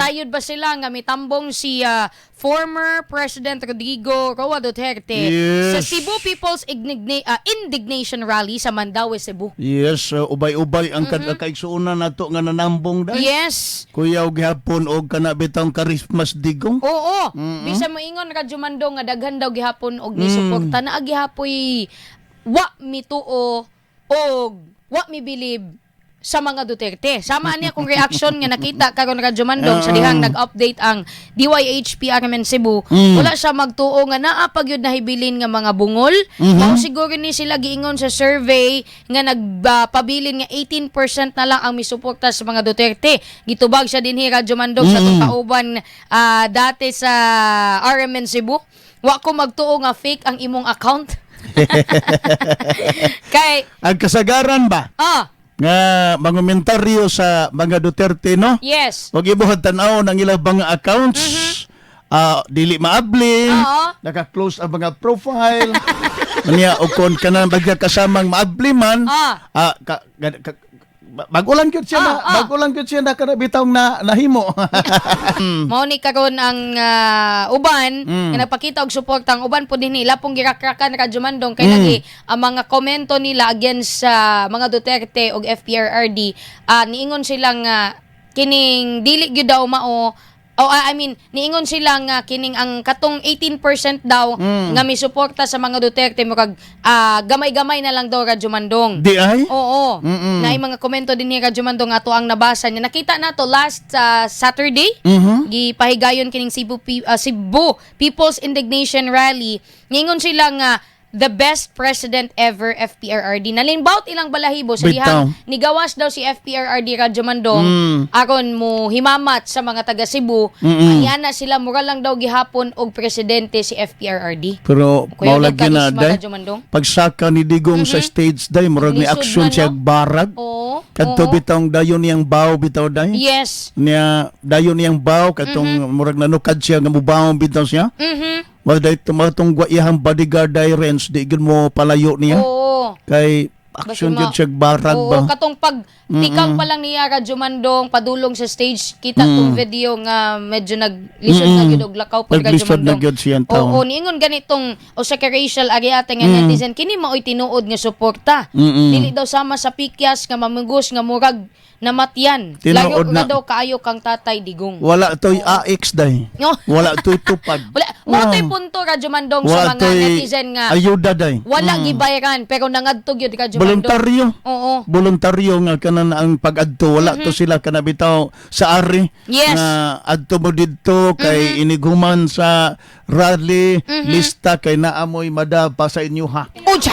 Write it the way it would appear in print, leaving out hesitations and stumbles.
Nasayod ba sila nga mitambong si former President Rodrigo Roa Duterte sa Cebu People's Indignation Rally sa Mandaue, Cebu. Yes, ubay-ubay ang kaigsuonan nato nga nanambong dai. Kuyaw gihapon og kana bitang Christmas Digong. Oo. Bisan moingon Radyo Mandong nga daghan daw gihapon og ni suporta, naa gihapoy wa mituo og wa mibilib sa mga Duterte. Sama ani akong reaction nga nakita karon, Radyo Mandong, sa dihang nag-update ang DYHP RMN Cebu. Wala siya magtuo nga naa pa gyud nahibilin nga mga bungol. Mao siguro ni sila giingon sa survey nga nagpabilin nga 18% na lang ang misuporta sa mga Duterte. Gitubag siya dinhi, Radyo Mandong, sa atong kauban dati sa RMN Cebu. Wa ko magtuo nga fake ang imong account. Kay Ang kasagaran ba nga mangomentaryo sa mga Duterte, no? Yes. Wag ibuhat tan-aw ng ilang mga accounts. Dili maabli, naka-close ang mga profile. Niya o kon kanang bagya kasamang maabli man, bago lang gyud siya na, bago lang gyud siya na kana bitawng na nahimo. Mao ni karon ang uban nga nagpakita og suporta, ang uban po din nila pong girakrakan, Radyo Mandong, kay lagi ang mga komento nila against sa mga Duterte og FPRRD, niingon silang kining dili gyud daw mao o I mean, niingon sila nga kining ang katong 18% daw nga misuporta sa mga Duterte murag gamay-gamay na lang daw, Radyo Mandong. Di ay? Oo. Na mga komento din ni Radyo Mandong ato ang nabasa niya. Nakita nato last Saturday, gipahigayon kining Cebu People's Indignation Rally. Ningon sila nga the best president ever, FPRRD. Nalinbawt ilang balahibo sa Bitaw. dihang nigawas daw si FPRRD, Radyo Mandong, aron mo himamat sa mga taga Cebu. Ayan na sila, mura lang daw gihapon og presidente si FPRRD. Pero Kuya, mao lagi na nagkarisma, day. Radyo Mandong. Pagsaka ni Digong sa stage day, murag ni Lisod action na, siya no? barag. Kadto bitawng dayon niyang baw bitaw day. Niya dayon niyang baw katong murag nanukad siya nga mubaw bitaw siya. Wa day tumatong gwa iyang bodyguard day Renz, di gyud mo palayo niya. Kay action Basta gyud siya barag ba. Katong pag tikang pa lang niya, Radyo Mandong, padulong sa stage, kita tong video nga medyo naglisod na gyud og lakaw po, Radyo Naglisod na Mandong. gyud siya ang tawo. Oo, niingon ganitong usa ka racial ariate nga netizen, kini maoy tinuod nga suporta. Dili daw sama sa pikyas nga mamugos nga murag namatyan. Tinuod Layo na. na daw kaayo kang Tatay Digong. Wala to'y AX day. No. Wala to'y tupad. Wala mo to'y punto, Radyo Mandong, sa Wala mga to'y netizen nga ayuda day. wala gibayaran pero nangadto gyud, Radyo Mandong. Voluntaryo. Voluntaryo nga kanan ang pag-adto, wala to sila kana bitaw sa ari nga adto mo didto kay inighuman sa rally lista kay naamoy mada pa sa inyo ha. Uja.